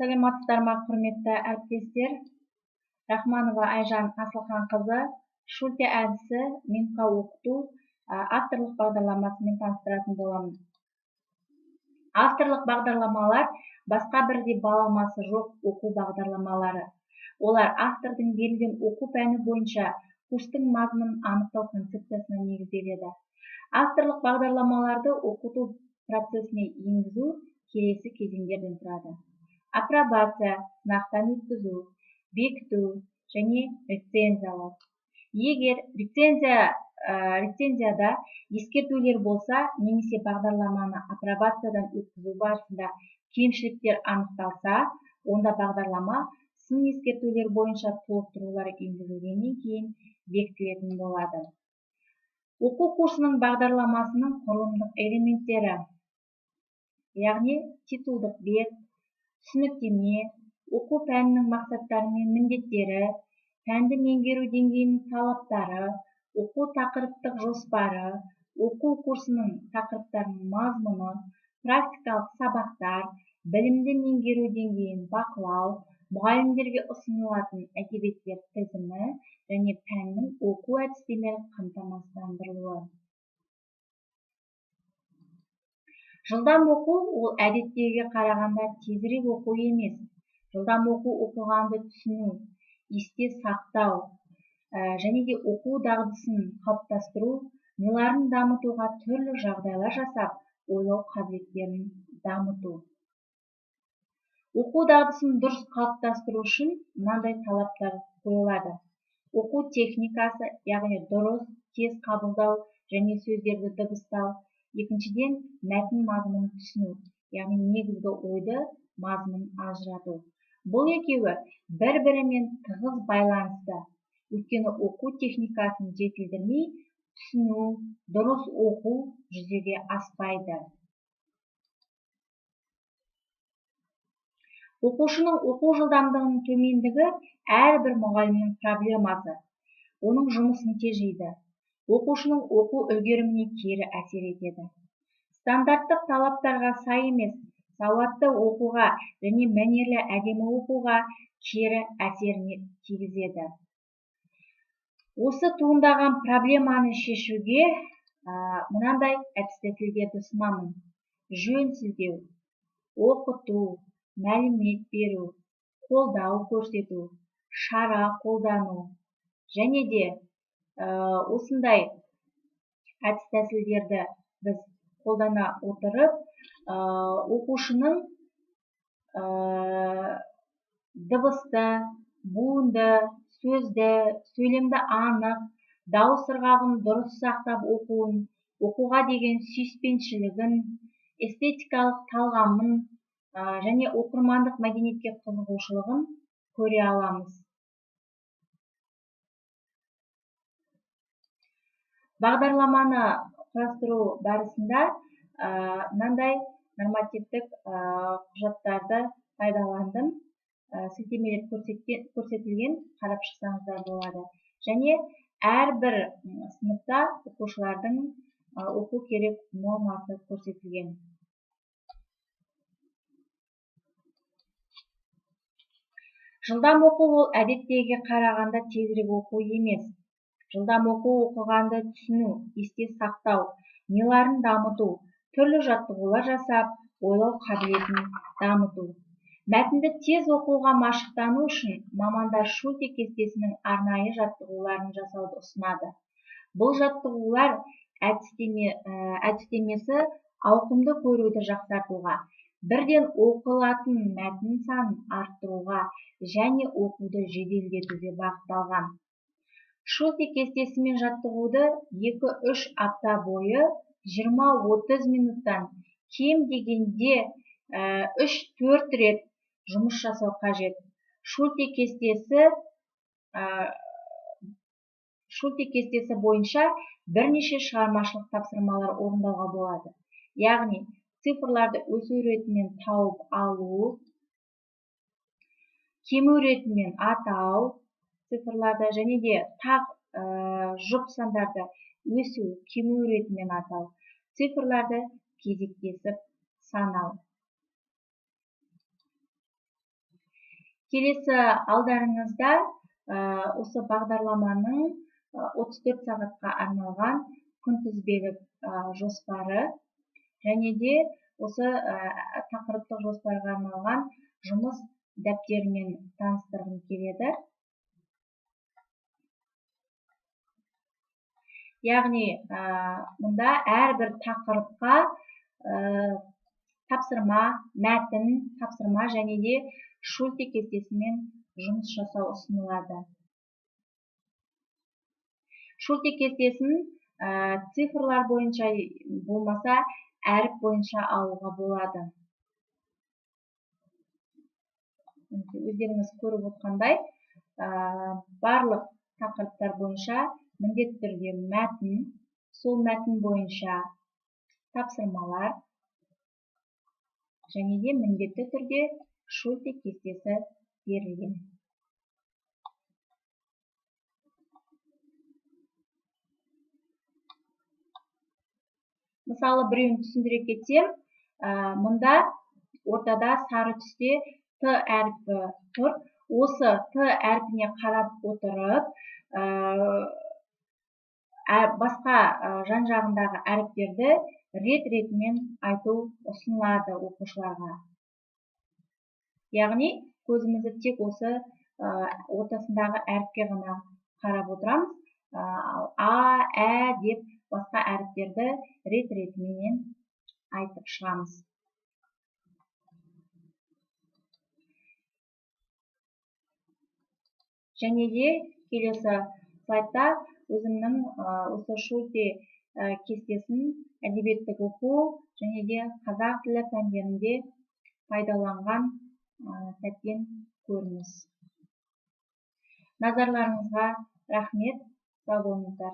Саламатсыздар ма, құрметті әріптестер? Рахманова Айжан Асылханқызы Шульте әдісі минутқа оқыту авторлық бағдарламасымен таныстыратын боламын. Авторлық бағдарламалар басқа бірдей баламасы жоқ оқу бағдарламалары. Олар автордың берілген оқу пәні бойынша курстың мазмұнын анықтау концепциясына негізделеді. Авторлық бағдарламаларды оқыту процесіне енгізу келесі кезеңдерден тұрады. Апробация, сынақтан өткізу, бекіту және рецензиялау. Егер рецензияда ескертулер болса немесе бағдарламаны апробациядан өткізу барысында кемшіліктер анықталса, онда бағдарлама сын ескертулер бойынша толықтырулар енгізілгеннен кейін бекітілетін болады. Оқу курсының бағдарламасының құрылымдық элементтері, яғни титулдық бет, түсініктеме, оқу пәнінің мақсаттары мен міндеттері, пәнді меңгеру деңгейінің талаптары, оқу тақырыптық жоспары, оқу курсының тақырыптарының мазмұны, практикалық сабақтар, білімді меңгеру деңгейін бақылау, мұғалімдерге ұсынылатын әдебиеттер тізімі және пәннің оқу әдістемелік қамтамасыздандырылуы. Жылдам оқу ол әдеттегіге қарағанда тезірек оқу емес. Жылдам оқу оқығанды түсіну, есте сақтау, және де оқу дағдысын қалыптастыру, миларын дамытуға түрлі жағдайлар жасап, ойлау қабілеттерін дамыту. Оқу дағдысын дұрыс қалыптастыру үшін мынандай талаптар қойылады. Оқу техникасы, яғни дұрыс, тез қабылдау және сөздерді дыбыстау. Екіншіден, мәтін мазмұнын түсіну, яғни негізгі ойды мазмұнын ажырату. Бұл екеуі бір-бірімен тығыз байланысты. Өйткені оқу техникасын жетілдірмей, түсіну, дұрыс оқу жүзеге аспайды. Оқушының оқу жылдамдығының төмендігі әрбір мұғалімнің проблемасы. Оның жұмысын тежейді. Оқушының оқу үлгеріміне кері әсер етеді. Стандарттық талаптарға сай емес, сауатты оқуға және мәнерлі әдемі оқуға кері әсеріне тигізеді. Осы туындаған проблеманы шешуге мынандай әдіс-тәсілдерді ұсынамын. Жөн сілтеу, оқыту, мәлімет беру, қолдау көрсету, шара қолдану және де осындай әдіс-тәсілдерді біз қолдана отырып, оқушының дыбысты, буынды, сөзді, сөйлемді анық, дауыс ырғағын дұрыс сақтап оқуын, оқуға деген сүйіспеншілігін, эстетикалық талғамын және оқырмандық мәдениетке қызығушылығын көре аламыз. Бағдарламаны құрастыру барысында мынандай нормативтік құжаттарды пайдаландым. Сілтемелер көрсетілген, қарап шықсаңыздар болады. Және әрбір сыныпта оқушылардың оқу керек нормасы көрсетілген. Жылдам оқу ол әдеттегіге қарағанда тезірек оқу емес. Жылдам оқу оқығанды түсіну, есте сақтау, миларын дамыту, түрлі жаттығулар жасап, ойлау қабілетін дамыту. Мәтінді тез оқуға машықтану үшін мамандар Шульте кестесінің арнайы жаттығуларын жасауды ұсынады. Бұл жаттығулар әдістемесі ауқымды көруді жақсартуға, бірден оқылатын мәтін санын арттыруға және оқуды жеделдетуге бағытталған. Шульте кестесімен жаттығуды 2-3 апта бойы 20-30 минуттан кем дегенде 3-4 рет жұмыс жасау қажет. Шульте кестесі бойынша бірнеше шығармашылық тапсырмалар орындауға болады. Яғни цифрларды өсу ретімен тауып алу, кему ретімен атау, цифрларды және де тақ жұп сандарды өсу, кему ретімен атау, цифрларды кезектесіп санау. Келесі алдарыңызда осы бағдарламаның 34 сағатқа арналған күнтізбелік жоспары және де осы тақырыптық жоспарға арналған жұмыс дәптерімен таныстырғым келеді. Яғни мұнда әрбір тақырыпқа тапсырма, мәтін, тапсырма және де Шульте кестесімен жұмыс жасау ұсынылады. Шульте кестесін цифрлар бойынша болмаса әріп бойынша алуға болады. Өздеріңіз көріп отқандай, барлық тақырыптар бойынша міндетті түрде мәтін, сол мәтін бойынша тапсырмалар және де міндетті түрде Шульте кестесі берілген. Мысалы, біреуін түсіндіре кетсем, мұнда ортада сары түсте Т әрпі тұр. Осы Т әрпіне қарап отырып, басқа жан-жағындағы әріптерді рет-ретімен айту ұсынылады оқушыларға. Яғни, көзімізді тек осы ортасындағы әріпке ғана қарап отырамыз. А, Ә деп басқа әріптерді рет-ретіменен айтып шығамыз. Және де келесі слайдта өзімнің осы Шульте кестесін әдебиеттік оқу және де қазақ тілі пәндерінде пайдаланған сәттен көрініс. Назарларыңызға рахмет, сау болыңыздар.